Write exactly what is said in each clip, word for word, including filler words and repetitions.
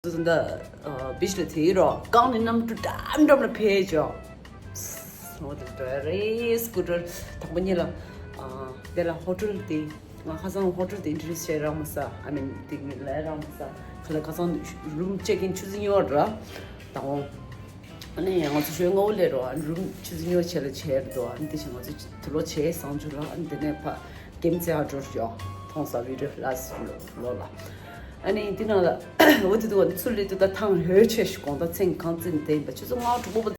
ད་བིཆ་ལ་དེའི་རོ་རྐང་ནི་གནམ་གྲུ་འགྲམ་འགྲམ་ལ་ཕེབས་ཅོག་འོ་དེ་འདྲ་རེད། སྐུ་དྲོར་དང་པོ་ཉིད་ལ་དེ་ལ་ཧོ་ཊེལ་དེ་ང་ཁ་སང་ཧོ་ཊེལ་དེ་ཨིན་ཊྲོ་ཌིའུ་སི་བྱས་རག་མ་ས། ཨ་མིན་དེ་ངས་ལས་རག་མ་ས། ཁ་ལ་ཁ་སང་རུམ་ཅེག་ཨིན་ཆུ་ཚོད་གཉིས་པ་ར་དང་པོ། ཨ་ནི་ང་ཚོ་ཞོགས་སྔ་པོ་སླེབས་རོགས། རུམ་ཆུ་ཚོད་གཉིས་པ་བྱས་ལ་བྱས་རེད་དོ། ཨ་ནི་དེ་བཞིན་ང་ཚོ་དུག་ལོག་བྱས་བཟང་ཆུ་ལ། ཨ་ནི་དེ་ནས་ཕ་གེམ་རྩེ་ཧ་འགྲོ་ཤོག་མཐོང་ས་བི་ཌི་ཡོ་ལ་ལོ་ལ། ཨ་ནི་དེ་ནང་ལ་འོ་དེ་དུ་ཚུར་སླེབས་དུས་ད་ཐང་ལྷོད་ཆེ་ཞིག་དགོང་དག་མཚན་གང་ཙམ་དེ་ཡིན་པ་ཆུ་ཚོད་ལྔ་དྲུག་པོ།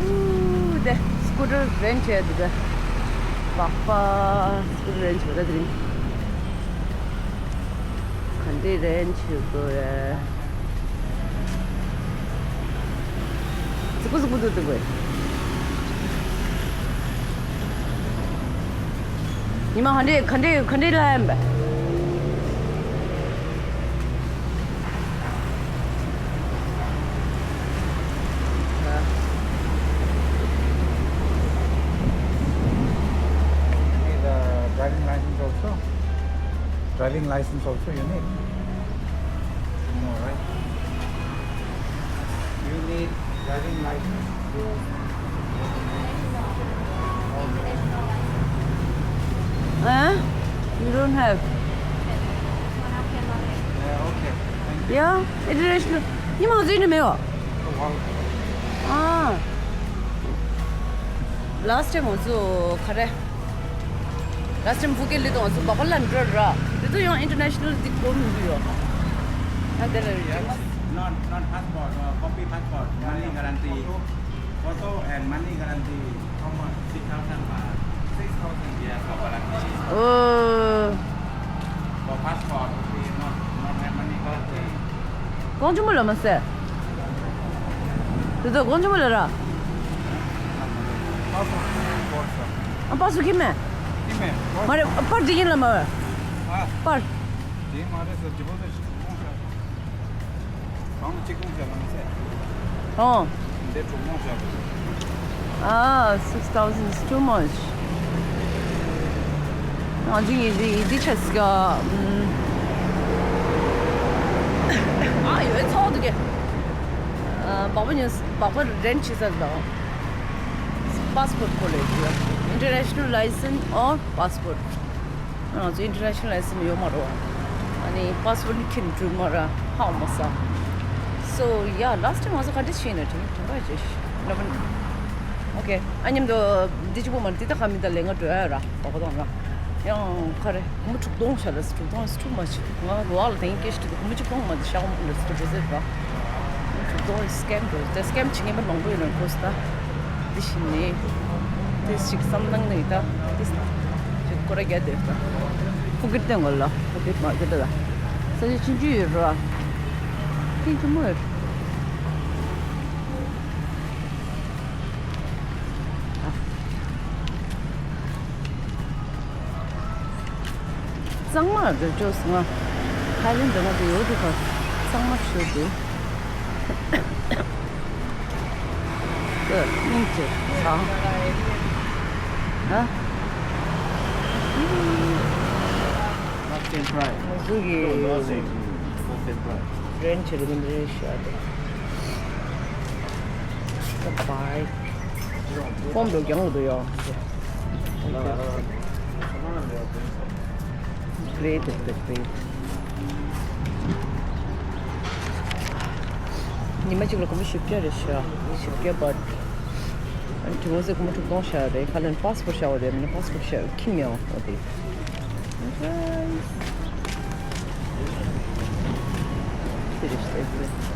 ཨུ་དེ་སྐུ་ཊར་རེན་ཊི་བྱས་འདུག་ག་པགས་པ་སྐུ་ཊར་རེན་ཊི་བྱས་ད་དེ་རིང་ག་འདྲས་རེན་ཊི་བྱེད་དགོས་རེད། གཟིགས་པོ་གཟིགས་པོ་འདུག་འདུག་གས། ཉི་མ་ག་འདྲས་ག་འདྲས་ག་འདྲས་ལ་ཡིན་པས། You need a driving license also? Driving license also you need? No, right? You need driving license? Huh? You don't have? Yeah, okay. Thank you. Yeah, international. ཉི་མ་འཛིན་ནི་མེད་བ། Oh, wow. Ah. Last time also ག་རེ། Last time ཕུ་ཀེ་ལི་དང་སུ་བག་པ་ལ་འགྲོ་ར། དེ་ཚོ་ཡང་ཨིན་ཊར་ནེ་ཤ་ནལ་དེ་གོ་མི་འདུག་ཡོ། ཨ་དེ་ལ་རེད། Yes. Not, not passport, uh, copy passport, money guarantee. Photo and money guarantee. How much? Six thousand baht. Six thousand? Yes, for guarantee. Oh. For passport, we not, not have money guarantee. གོང་ཆེན་པོ་ལ་མ་ཟེར། དེ་ཚོ་གོང་ཆེན་པོ་ལ་ར། ཨ་པ་སུ་ཁྱི་མེ། ཁྱི་མེ། མ་རེད། པར་འདི་ཡིན་ལ་མ་བས། ཨ། པར། དེ་མ་རེད་ཟེར་གྱི་པོ་ཟེར་ཞིག་གོང་ཟེར། གང་གཅིག་གོང་ཟེར་ལ་མ་ཟེར། ཨོ། འདི་གྲུ་མོ་ཟེར། Ah, six thousand is too much. ང་ཚོ་ཡི་འདི་ཡི་འདི་ཆ་སི་ག་ཨ་ཡོད་ཚོགས་འདུག་གས། བག་པ་ཉོས། བག་པ་རེན་ཊི་བྱེད་ས་དང་། Passport college, international license or passport. ང་ཚོ་ཨིན་ཊར་ནེ་ཤ་ནལ་ལའི་སེན་སི་ཡོད་མ་རེད་བ། ཨ་ནི་པ་སི་པོར་ཊི་ནི་ཁྱེར་འགྲོ་མ་ར་ཧ་མ་ས། So yeah, last time ང་ཚོ་ག་འདྲ་བྱས་ནས་དྲན་དྲན་པ་བྱས་ཤི་ལབ་ན། Okay, ཨ་མཉམ་དུ་འདི་གཅིག་པོ་མ་རེད། འདི་ད་ཁ་མི་ད་ལས་ང་འགྲོ་ཡ་ར་བ་གོ་དང་ར། ཡང་ག་རེ་སྒོར་མོ་དྲུག་སྟོང་བྱ་ལ་སི། དྲུག་སྟོང་is too much. ང་ལོ་ལ་དེང་སྐད་ཤི་དུ་སྒོར་མོ་གཅིག་སྟོང་མ་དེ་ཤ་གོ་མ་འགྲོ་སི་འགྲོ་ཟེར་ར། དྲུག་སྟོང་is scam འགྲོ་ཟེར། སི་ཀེམ་བྱེད་མཁན་པ་མང་པོ་ཡོད་ན་གོ་སི་ད། འདི་ཤི་ནི། དེ་ཞིག་བསམ་བློ་ནི་ད་འདི། སྐོར་ར་རྒྱག་སྡོད་ས། ཕུ་ཀེར་སྟོན་དགོས་ལ། ཕུ་ཀེར་མར་ཀེར་ལ། ས་ཆ་ཆུང་ཆུང་ཡོད་ར། ཐེངས་ཆུང་མོ་ཡོད། གཙང་མ་རེད་ཅོ་སོང་ང་། ཐའི་ལེན་འདྲ་ང་དེ་ཡོད་དུ་ག། གཙང་མ་ཤོད་དུ། ཨ། Not same price. ང་ཚོ་གི No, not same. Not same price. རེན་ཆེ་རུ་མི་འདྲ་ཤ་དེ། Bye. ཕོམ་དུ་རྒྱང་དུ་ཡོང་། Great is the great. ཉི་མ་གཅིག་ལ་སྒོར་མོ་བཞི་བརྒྱ་རེད་ཤག་བཞི་བརྒྱ་བྷཊ། ཨ་ནི་དྲི་མ་ཟེར་སྒོར་མོ་དྲུག་སྟོང་བཞག་རེད། ཁ་ལན་པཱ་སི་པོར་བཞག་པ་རེད། མིན་ན་པཱ་སི་པོར་བཞག་ཁྱིམ་ཡང་འོ་དེ། དེ་རེད་ཤག་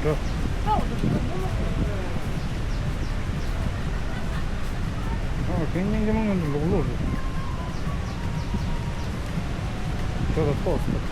འགྲོ། ཨ་ཁྱེད་སྙིང་རྗེ་མོ་ངན་དུ་ལོག་ལོག་རེད། ཁྱོད་ལ་ཐོག་སོང་།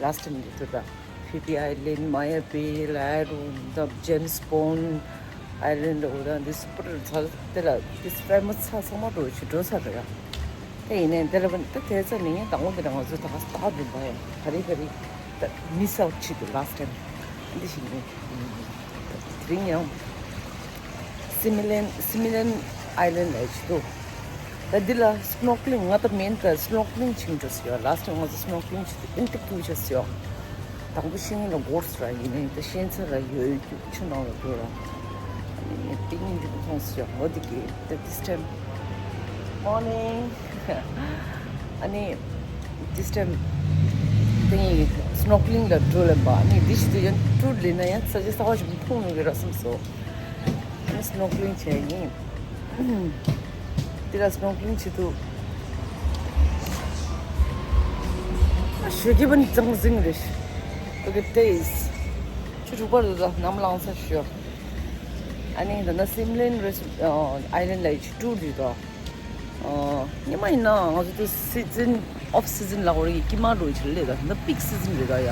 Last time འདི་ཚོ་ད་Phi Phi Island, Maya Bay, Lairu, the James Bond Island འོ་ད་འདི་སུ་པར་ཚ་དེ་ལ་འདི་famous ཚ་ཚང་མ་འགྲོ་ཆུ་འགྲོ་ཚར་རེད་ཡ། དེ་ཡིན་ནའི་འདི་ལ་ད་དེ་ཚ་ནི་དང་པོ་འདི་ལ་ང་ཚོ་ད་ག་སྟག་འདི་འབའ་ཡ་ག་རེ་ག་རེ་ད་miss out བྱེད་དུ་last time འདི་ཞིག་ནི། དེ་རིང་ཡང་Similan Similan Island ལ་ཡོད་ཅི་འདུག་ད་འདི་ལ་snorkeling ང་ད་main ད་snorkeling བྱེད་འགྲོ་ཟེར་ཡོད། Last time ང་ཚོ་snorkeling བྱེད་དུས་ཨིན་ཏིག་ཏུ་བྱས་ཟེར་ཡོད། དང་པོ་ཤེས་ཡོན་ལ་འགོར་ཟེར་བ་ཡིན་ནའི་ད་ཤེས་ཚད་ལ་ཡོད་རྒྱུ་ཆུ་ནང་ལ་འགྲོ་ར། ཨ་ནི་ངས་ཏིང་ངེ་འཇུག་མཐོང་ཟེར་ཡོད། འོ་དེ་གི་ད་this time morning ཨ་ནི་this time དེ་ཡིན་snorkeling ལ་འགྲོ་ལེན་པ། ཨ་ནི་འདི་ཞིག་ཏུ་ཡང་tour ལེན་ན་ཡང་ས་ཆ་གསར་པ་ཞིག་མཐོང་ཡོང་གི་ར་བསམ་སོང་། ཨ་ནི་snorkeling བྱས་ཡིན། འདི་ལ་snorkeling བྱེད་དུས་ཨ་ཞོད་ཀྱི་བ་ནི་གཙང་ཟིང་རེད། Look at this. ཆུ་དྲུག་པ་རུ་ད་ནམ་ལངས་ས་ཞོ། ཨ་ནི་ད་ནི་Simlin Res- ཨ་Island ལ་ཡི་ཆུ་དྲུག་རེད་དོ། ཨ་ཉི་མ་ཡིན་ན་ང་ཚོ་དེ་season off season ལ་འོ་རེ་ཀྱི་དཀྱིལ་མ་འགྲོ་ཆེ་ལེ་ད་ནི་peak season རེད་ད་ཡ།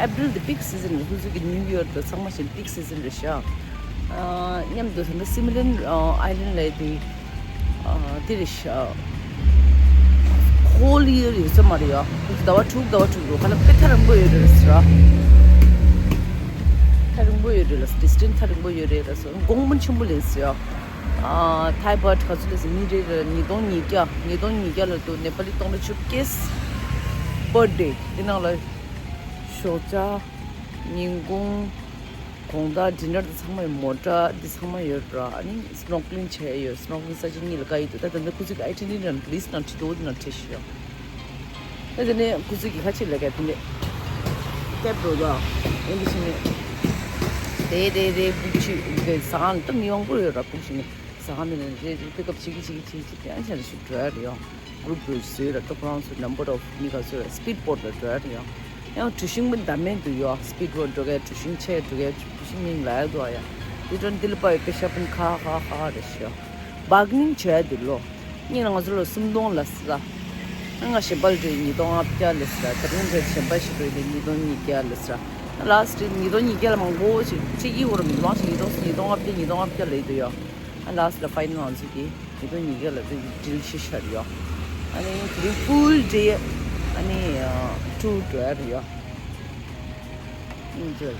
April དེ་peak season རེད། སོ་སོ་གི་New Year དང་ཚང་མ་བཞིན་peak season རེད་ཤག་ཨ་མཉམ་དུ་ད་ནི་Simlin ཨ་Island ལ་ཡི་དེ་ཨ་དེ་རེད་ཤག whole year ཡོད་ས་མ་རེད་ཡ། ཟླ་བ་དྲུག་ཟླ་བ་དྲུག་རུ་ཁ་ལ་དཔེ་ཐག་རིང་པོ་ཡོད་རེད་ཟེར་ར། ཐག་རིང་པོ་ཡོད་རེད་ལ་distance ཐག་རིང་པོ་ཡོད་རེད་ལ་སོ་དགོངས་པ་ཆེན་པོ་ལེན་ཟེར་ཡ། ཨ་ཐའི་བྷཊ་ག་ཚོད་ལས་ཟེར་མི་རེ་རེ་ཉིས་སྟོང་ཉིས་བརྒྱ་ཉིས་སྟོང་ཉིས་བརྒྱ་ལ་དུ་ནེ་པ་ལི་སྟོང་ཕྲག་བཅུ་བརྒྱད་birthday འདི་ནང་ལ་ཞོགས་ཇ་ཉིན་གུང་དགོང་དག་dinner དེ་ཚང་མ་ཡོད། མོ་ཊ་འདི་ཚང་མ་ཡོད་ར། ཨ་ནི་snorkeling བྱས་ཡོད། snorkeling ས་ཆ་གཉིས་ལ་བཀའ་ཡིག་འདུག་ད་ད་ནི་ཁོ་ཚོ་གི་itinerary ནང་list ནང་བྲིས་འདུག་འདི་ནང་བྲིས་ཤིག་ཡོད། ཨ་དེ་ནས་ཁོ་ཚོ་གི་ཁ་ཆེ་ལས་ཀ་དེ་ནས་cab འགྲོ་དང་ཨེ་འདི་བྱས་ནས་རེ་རེ་རེ་book བྱེད་དེ་ཟ་ཁང་ད་མི་མང་པོ་ཡོད་ར། book བྱས་ནས་ཟ་ཁང་དེ་ནས་རེ་རེ་pick up བྱེད་ཀྱི་བྱེད་ཀྱི་བྱེད་ཀྱི་དེ་ཨ་ནི་བྱས་ནས་ཞིག་འགྲོ་ཡ་རེད་ཡོང་། group འགྲོ་བཟོས་ར། ཊོ་ཁོ་རང་ཚོ་number of མི་ག་ཚོད་ར་speed boat ལ་འགྲོ་ཡ་རེད་ཡོང་། ཡང་གྲུ་ཤིང་པོ་འདམ་མེད་དུ་ཡོད། speed boat འགྲོ་གའི་གྲུ་ཤིང་ཆེ་འགྲོ་གའི་གྲུ་ཤིང་མིང་ལ་ཡ་འདུག་ཨ་ཡ། དེ་དོན་འདི་ལ་པ་ཡོད་པའི་ཤ་པུན་ཁ་ཁ་ཁ་རེ་ཤི། bargaining བྱས་དུ་ལོ། གཉིས་ལ་ང་ཚོ་ལ་སུམ་སྟོང་ལ་ས། ང་གཞན་པ་ལ་འགྲོ་ཉིས་སྟོང་ལྔ་བརྒྱ་ལ་ས། ད་རིང་འགྲོ་གཞན་པ་ཞིག་འགྲོ་ཡིན་ཉིས་སྟོང་ཉིས་བརྒྱ་ལ་ས། ང་last ཉིས་སྟོང་ཉིས་བརྒྱ་ལ་མང་པོ་ཞིག་གཅིག་གིས་འོར་མི་མང་ཞིག་ཉིས་སྟོང་ཉིས་སྟོང་ལྔ་བརྒྱ་ཉིས་སྟོང་ལྔ་བརྒྱ་ལ་ཡིན་དུ་ཡོད། ང་last ལ་final ང་ཚོ་གིས་ཉིས་སྟོང་ཉིས་བརྒྱ་ལ་དེ་deal ཤི་ཤར་ཡོད། ཨ་ནི་དེ་རིང་full day ཨ་ནི་tour འགྲོ་ཡ་རེད་ཡོད། ཨིན་ཇོ་ལ།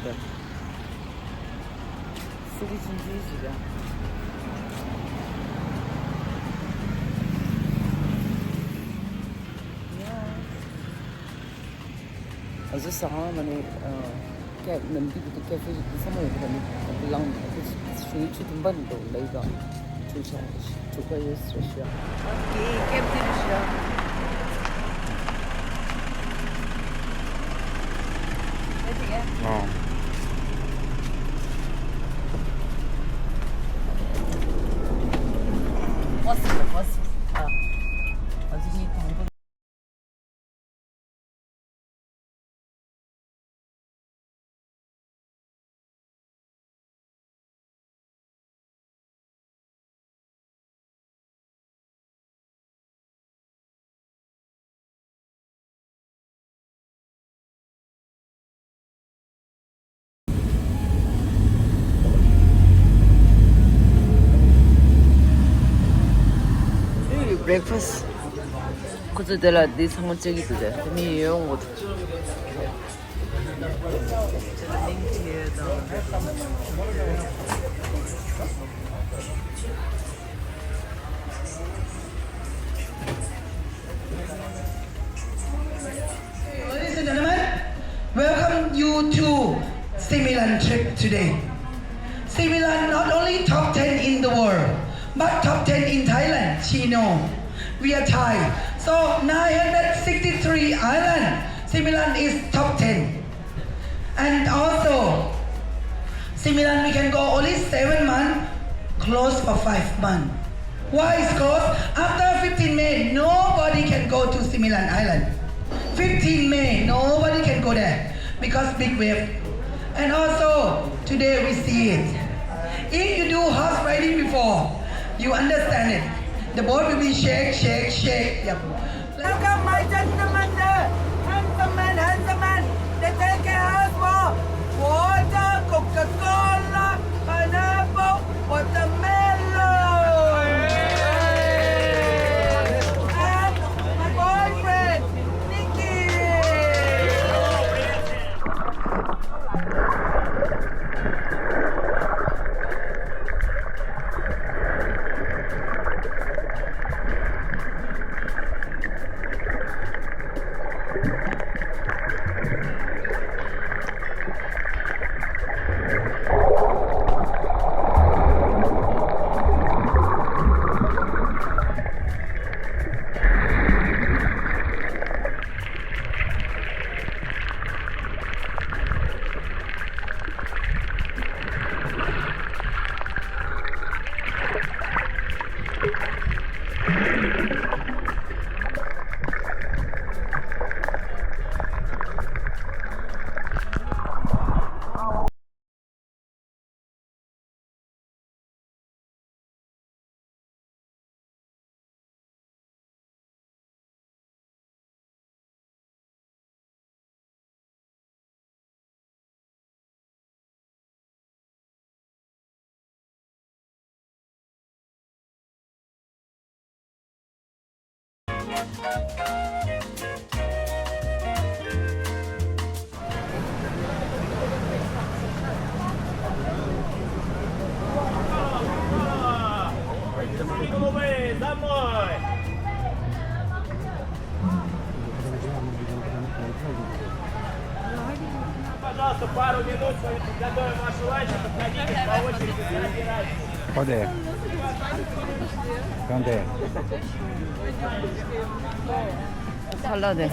སི་རི་ཆུང་ཆུང་ཞིག་ལ། ང་ཚོ་ཟ་ཁང་ནང་ནས་ཀེབ་ནམ་རྒྱུན་དུ་ཀེ་ཧྥེ་ཞིག་དེ་ཚང་མ་ཡོད་པ་ནི་ལངས་ནས་ཞུ་ཆུ་དུམ་པ་འདུག་ལེ་ག་ཆུ་ཆང་དྲུག་པ་ཡོད་ཟེར་ཞུ། ཨོ་ཀེ། ཀེབ་དེ་རུ་ཞུ། ཨོ། བོས་བོས། ཨ། ཨ་ཅིག་ངས་དང་པོ། Breakfast. ཁོ་ཚོ་དེ་ལ་འདི་ཚང་མ་བཅད་ཀྱི་འདུག་སྟེ། དེ་མི་ཡོང་གོ། Ladies and gentlemen, welcome you to Similan trip today. Similan not only top ten in the world, but top ten in Thailand. She know we are Thai. So nine hundred sixty-three island, Similan is top ten. And also, Similan, we can go only seven months, close for five months. Why? It's cause after fifteen May, nobody can go to Similan Island. fifteen May, nobody can go there because big wave. And also, today we see it. If you do horse riding before, you understand it. The boat will be shake, shake, shake. Yep. Welcome, my gentlemen, the handsome man, handsome man. They take us for water, Coca-Cola, pineapple, watermelon. And my boyfriend, Nicky. Пожалуйста, пару минут, мы готовим ваши ланчи, подходите, по очереди забирайте. Куда? Куда? ཚ་ལ་དེ།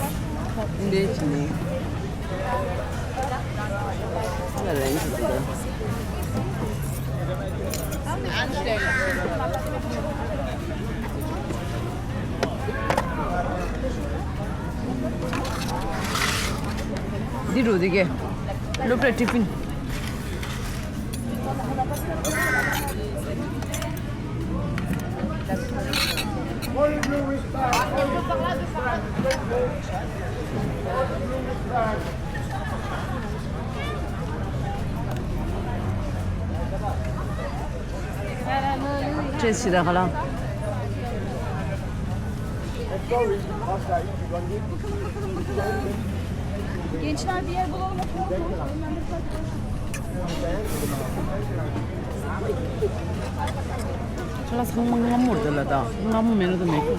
འདི་ཅི་ནི། ཚ་ལ་ལན་ཅི་དེ། འདི་རུ་དེ་གས། སློབ་གྲྭའི་ཊི་ཕིན། Stress ཞིག་དང་ཧ་ལམ། Gençler, bir yer bulalım, oturalım. ཁ་ལག་ཚང་མ་མངར་མོ་རེད་ལ། ད་མངར་མོ་མེད་ན་ད་མེད་གི།